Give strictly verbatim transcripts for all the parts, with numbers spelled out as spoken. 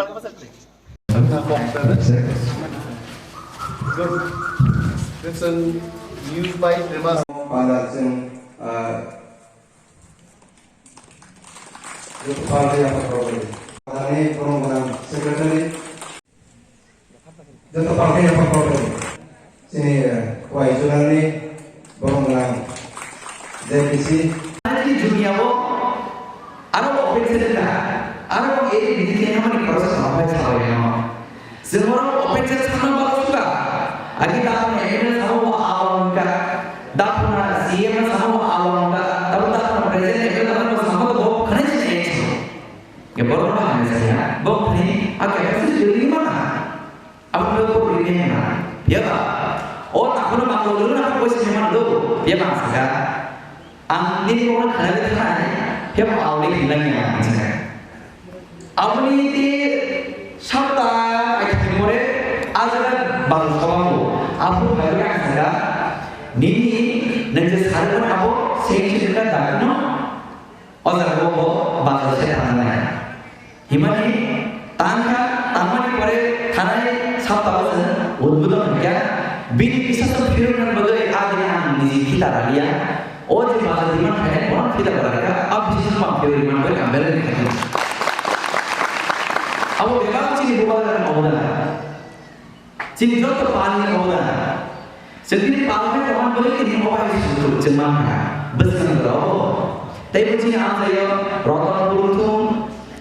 Good. That's a news by Rema. Pala chwng, ah, joto party yaphang rok bai. Ani borong gwnang secretary. Joto party yaphang rok bai. Chini, eh, wai jurani borong gwnang J P C. Ani dunia o aro bo open center ka, aro bo eri bidi khe namani process ma phai sabai no. Chwng oro open center sama ba suka. Agi da ko M L A sama bo awa ka, da ko na C M sama bo awa ka, da ko da ko president M L A sama bo khanai se ne. Ye borok no hamya saya, bo khani a capacity building mana? Abo no ko building na. Phiya ba, o takhoro ma ko lulu na ko se man do. Phiya ba saka. Ang ni ko khana de thai. Phiya ba auli hilang ya saka. Aboni ti sapta ai more ajaga bang sabango. Abu hai ya saka. Nini nang je sarang abo same same ka dagno. O jaga o bo bazar se thangnai. Himani tangkha, tangmani pore thanai saptao se udbodon hwnkha. Bini bisas phirwk nang bagwi a dini ang niji phita raliya. O je bazar demand khainai bono phita rwkha, a bisas ma phirwk demand bagwi ang belai khainai. Abo bebak chini bubagra ni obodana. Chini joto palni obodana. Chwng tini palni tongma bagwi tini obai susu chwng mankha. Bwskango rw. Tei bo chini amchaio Rotonpur wngthung,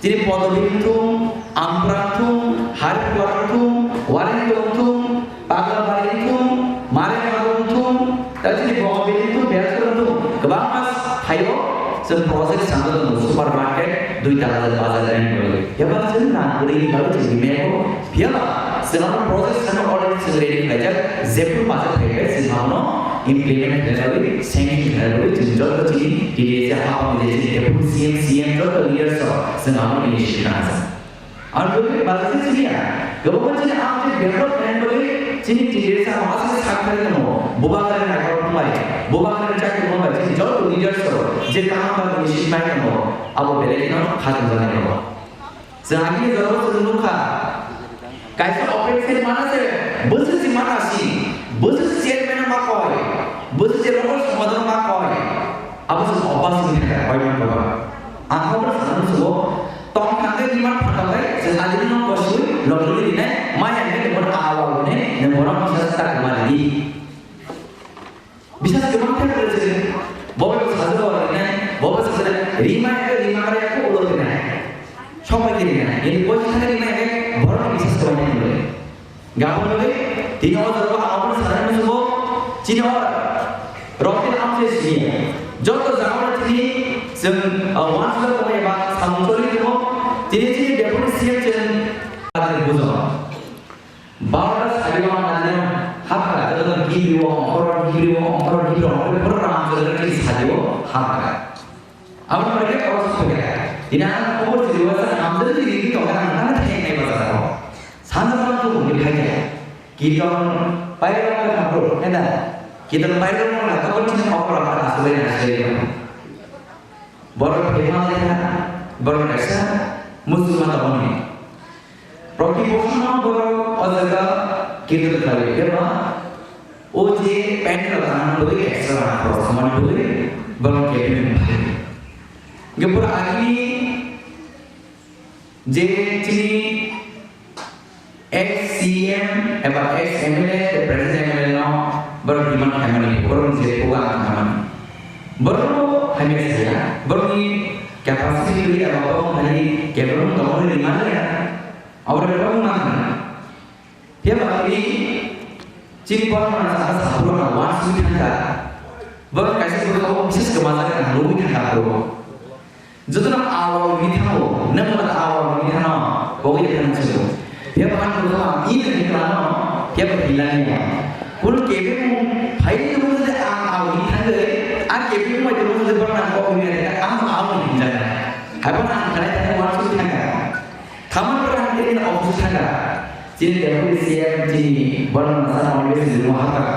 chini Podobi wngthung, Ampra wngthung, Haripura wngthung, Warengto wngthung, Paglabari wngthung, Maremagao wngthung, tei chini Bongabili wngthung, Belchor wngthung. Kwbangma thaio chwng project sanjak tongo, supermarket, dui tala bazar rang bagwi. Yaba chwng nang kwrwi bagwi chwng meko. Phiya ba, chwng ano project sano already chwng ready khlaijak, jephru bazar phaibai chwng abono implement khlainai, sanction khlainai, chwng joto chini T D S A hapang je chini deputy C M, C M joto leaders rok chwng abono initiative khlaijak. Ang bagwi bazar se chini ya, gabang chini ang je development bagwi chini T D S ano aswk sak thari tongo, bubagra ni naikolmung bai, bubagra ni chakri mung bai, chini joto leaders rok je kaham bagwi initiative nai tongo, abo belai kheno kha tongjak nai tongo. Chwng agini jorao chwng nukha, kaisa operation mana se, bwswk se mana si, bwswk se chairman ma koi, bwswk se local somajo ma koi, abo chwng obas wngwi thangkha, koi man baba. Ang khe bono sana muchungo, tong thangkhe demand phatokhe, chwng agini no kosui, logwi rinai, maya hwnkhe nang bono awa hwnwi, nang bono kisa tak ma rini. Bisas kwbang khe kwrwi se, bo bai sajagao rinai, bo bai sajagao rinai, rima ya, rima kare ya, ko ulo rinai. Sok bai khe rinai, yani bo thani rima ya, borok ni bisas kwbang khe kwrwi. Gabon bai, tini o jaga o aboni sana musugo, chini o rokni amse sini. Joto jaga o tini, chwng, uh, one sila kome ba samung choli timo, tini chini deputy C M chwng, bujo. Barota sari o ang ajina hapkha, joto gibri o, ongkhor o, gibri o, ongkhor o, gibri o, ongkhor o, pura rang jora ni sari o hapkha. Abo ni bagwi kok sakha. Tini ang khobor siri o sa hamjak ni rigi tongkha, ang thang thang nai bazar o. Sanja sanja tu mungkin khai khe. Kirtan pairok na khapro, eda. Kirtan pairok na khapro chini okra pa aswlai na aswlai. Borok phema lekha, borok kaisa musulman tongmani. Proti bosor no borok o jaga kirtan khlai khe ba, o je pandal rok tangna bagwi extra rang khorok khamani bagwi borok kebeng phai. Hwnkhe pura agini je chini ex C M eba ex M L A tei present M L A no borok demand khaimani, borok ni je program khaimani. Borok no hamya saya, borok ni capacity twi eba borok ni capable tongmani demand ya. Abo borok no man. Phiya ba tini chini borok no sa sa borok no wan sui thangkha. Borok kaisa borok abo bises kwmajak ang nugwi thangkha borok. Jotono awa wngwi thango, nwng bo awa wngwi thano, bo wngwi thang chwng. Phiya bo ang bo thang, i nwng ni kwlano, phiya bo hinani ya. Kunu kebeng phai tongmani je ang awa wngwi thangwi, a kebeng bai tongmani je borok ang kok wngwi thangkha, ang bo awa wngwi hinjak. Hai bo ang khlai thangwi uansuk thangkha. Tamo borok ang tei office thangkha. Chini deputy C M chini borok masa Congress ni room o hapkha.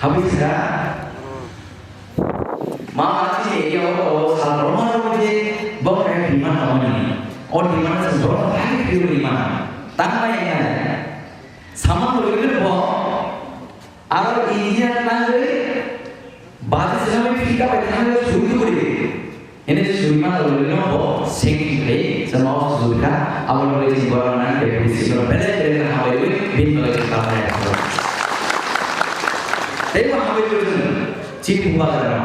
Habwi thangkha. Ma, chini area o to sal roma rok je bo khe demand tongmani. O demand se borok hai Tangma yang. Sama boleh bo. Aro engineer nangwi, baji swnamwi phika bai thangwi sui tuburi. Ini sui ma tuburi no bo sing khai, sama o sui kha, abo no jin bora nang ke bisi no bele bele na habai wi, bin no jin ta ya. Tei ma habai wi jin, jin buba ga no.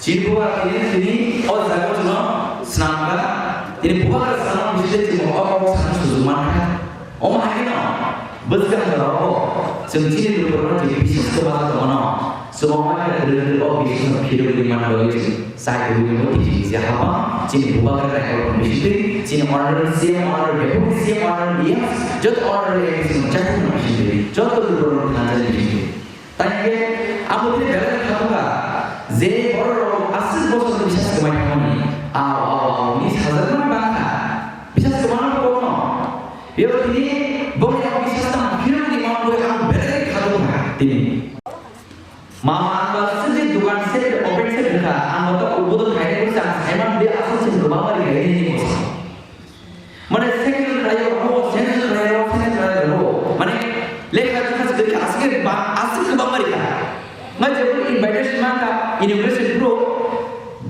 Jin buba ini sini, o jago no, snam ka, ini buba ga snam bisi jin o o snam sui ma kha. Omo hai kheno, bwskang jora o, chwng chini lukurokno je bisis kwma tongmano, chwng omo hai khwlwirok o bisis no phirogwi man bagwi chwng chai tongwi tongo, tiji tiji hapang, chini bubagra naikol rok bisingtwi, chini honorary C M, honorary deputy C M, honorary E M, joto honorary M P C no chai tongmani bisingtwi, joto lukurokno thansa ni bisingtwi. Tangkhe abo tini belai khe kha bwkha je borok rok aswk bosor ni bisas kwmai thangmani. Aw, aw, aw, ni sajak mani bangkha. Bisas kwmano kono. Biyabo tini boni ang bisas tang phirok ni mano boi ang belai khe kha bwkha tini. Mama ang ba sidi dukan se open se bwkha ang to ubo to khaini bwsa ang saiman de aswk se kwbangma ri khaini ni bwsa. Mane second khlai rok, second khlai rok, second khlai rok. Mane lekha jekha se aswk ba aswk kwbangma ri kha. Nga jebon invitation ma kha inauguration pro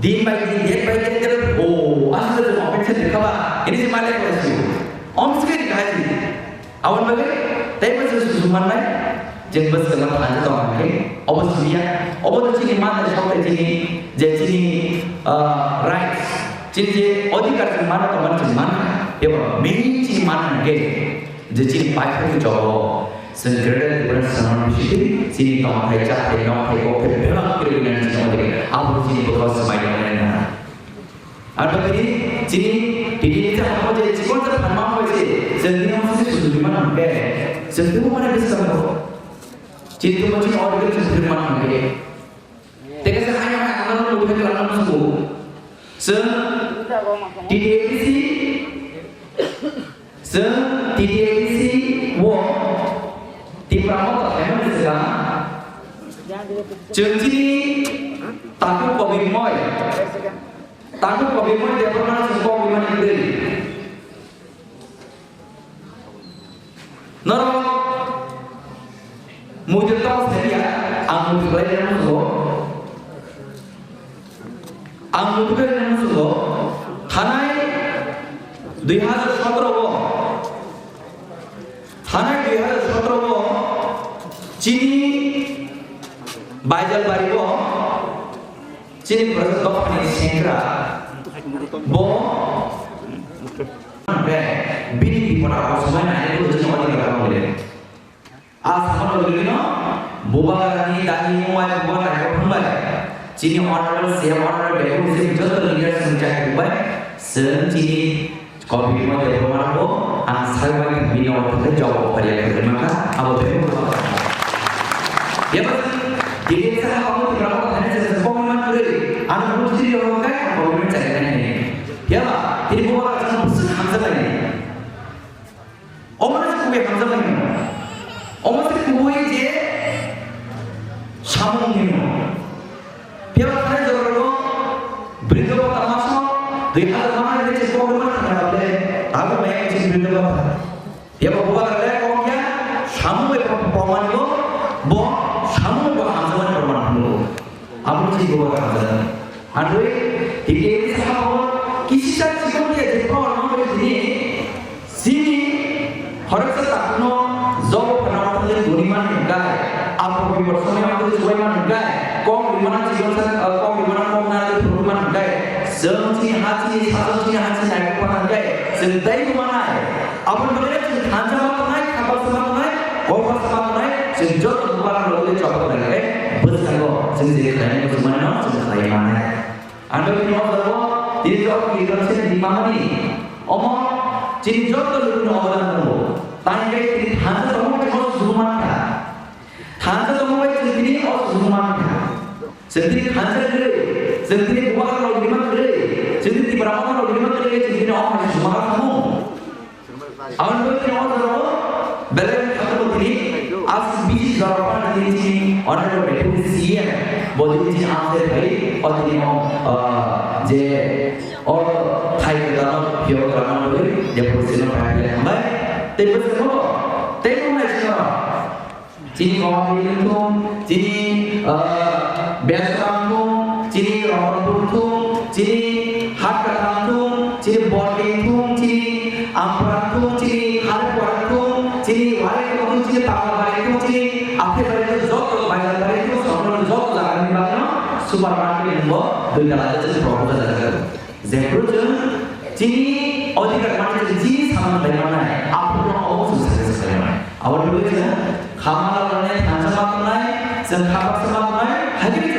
din by din, date by date khe o aswk jebon operation kha ba ini se ma lekha si. Om se kha si. Aboni bagwi tei bo se susu mannai. Jeng bwskang no thansa tong hwnkhe, obo simiya, obo no chini manna sakte chini, je chini, ah, rights, chini je odhikar chini manna tongmani chini mankha, ebo main chini manna hwnkhe, je chini paithak ni jogo, chwng Greater Tripura Autonomous Council chini tongthai, chathai, nokthai, kokthai, bebak kwrwi nani chini odhikar, abo chini bwkhao swmai tongmani nana. Aro tini chini, tini ni jagao je chikon sa phan mang bai se, chwng tini mo se sudu di mana hwnkhe, chwng tini mo mana bisa ko. Chini tini mo chini order chwng tini mana hwnkhe. Teka sa hanya hanya ano lo hwnkhe kala mo sudu. Chwng T T A D C, chwng T T A D C wo Tipra mo ta hema ni sega. Chwng chini taku kobi moi. Tabu kobi moi Debbarma chwng kok rimani kwrwi. Norok muitu tong sariya, ang muitu khlai rwna musugo. Ang muitu khlai rwna musugo. Thanai dui hazar sotro o, thanai dui hazar sotro o chini Baijalbari o Chini Bwrajak dophani sengkrak bo bini bipod apor swmai nai bo chini odhikar rok le. A samano lwino bubagrani dani muai bubagra rok thangbai. Chini honorable C M, honorable deputy C M joto leaders ni chai bubai. Chwng chini Kopi mo de mano ang sai bai bini o thai jawab pariya khe maka abo de. Ya ba, dile sa abo de mano thai se se pong man kre. Ang bu ji yo kai ang bo men chai nai. Ya ba, dile bo ba sa bu sa ham sa nai. Omo na ku be ham sa nai. Omo se ku ye je samung ni. Phiya thani jorok Briddo Bhatta maso dui hazar manwi se program thangna bole abo mai se Briddo Bhatta. Phiya bo bubagra le kok ya samung bai proman bo bo samung bai bo hamjak proman bo. Abo se bubagra hamjak. Andoi dike sa bo kisi sa chikon dia je proman bo dini. Chini khoroksa takhukno jobo phano thangwi tongwi mani hwnkhe, aphuru bibor somoi thangwi chubai mani hwnkhe, kok rimana chikon sa, kok rimana kok narwgwi phurwi mani hwnkhe, chwng chini ha chini sajwk chini ha chini naikuk mani hwnkhe, chwng tei manai. Aboni bagwi chwng thansa ma tongnai, khapalsa ma tongnai, kokpalsa ma tongnai, chwng joto bubagra logwi chobok nai hwnkhe, bwskango chwng je khlainai muchung manino chwng khlai manai. Ang tini o jago, tini joto ni kaisa ni mamani. Omo, chini joto ni obodan tongo. Tani kai tini thansa tongo bai o sujuman kha. Thansa tongo bai chwng tini o sujuman kha. Chwng tini thansa kwrwi, chwng tini bubagra rok rima kwrwi, chwng tini Tipra motha rok rima kwrwi, chwng tini o hai sujuman kha mo. Aboni bagwi tini o jorao belai khatungma tini aswk bisi jorao phano tini chini honorable deputy C M bo tini chini amchai phai o tini o, ah, je O thai kwtal phiyok rwna bagwi Deporsi no pai le hambai. Tei bwskango tei bo nai sino. Chini Guwahati thung, chini, ah, Besram thung, chini Ramanpur thung, chini Hatkatha thung, chini Bordi thung, chini Ampara thung, chini Kharikora thung, chini Wari thung, chini Pawabari thung, chini Aphebari thung, joto Baidarbari thung, Songkron joto jagani bagwi no supermarket ni bo dui tala je proposal jaga. Jephru chwng chini odhikar mane chwng chini samung lai manai, aphuru no obo chwng sacrifice khlai manai. Aboni bagwi chwng kha ma rwnai, thansa ma tongnai, chwng kha baksa ma tongnai, hai khe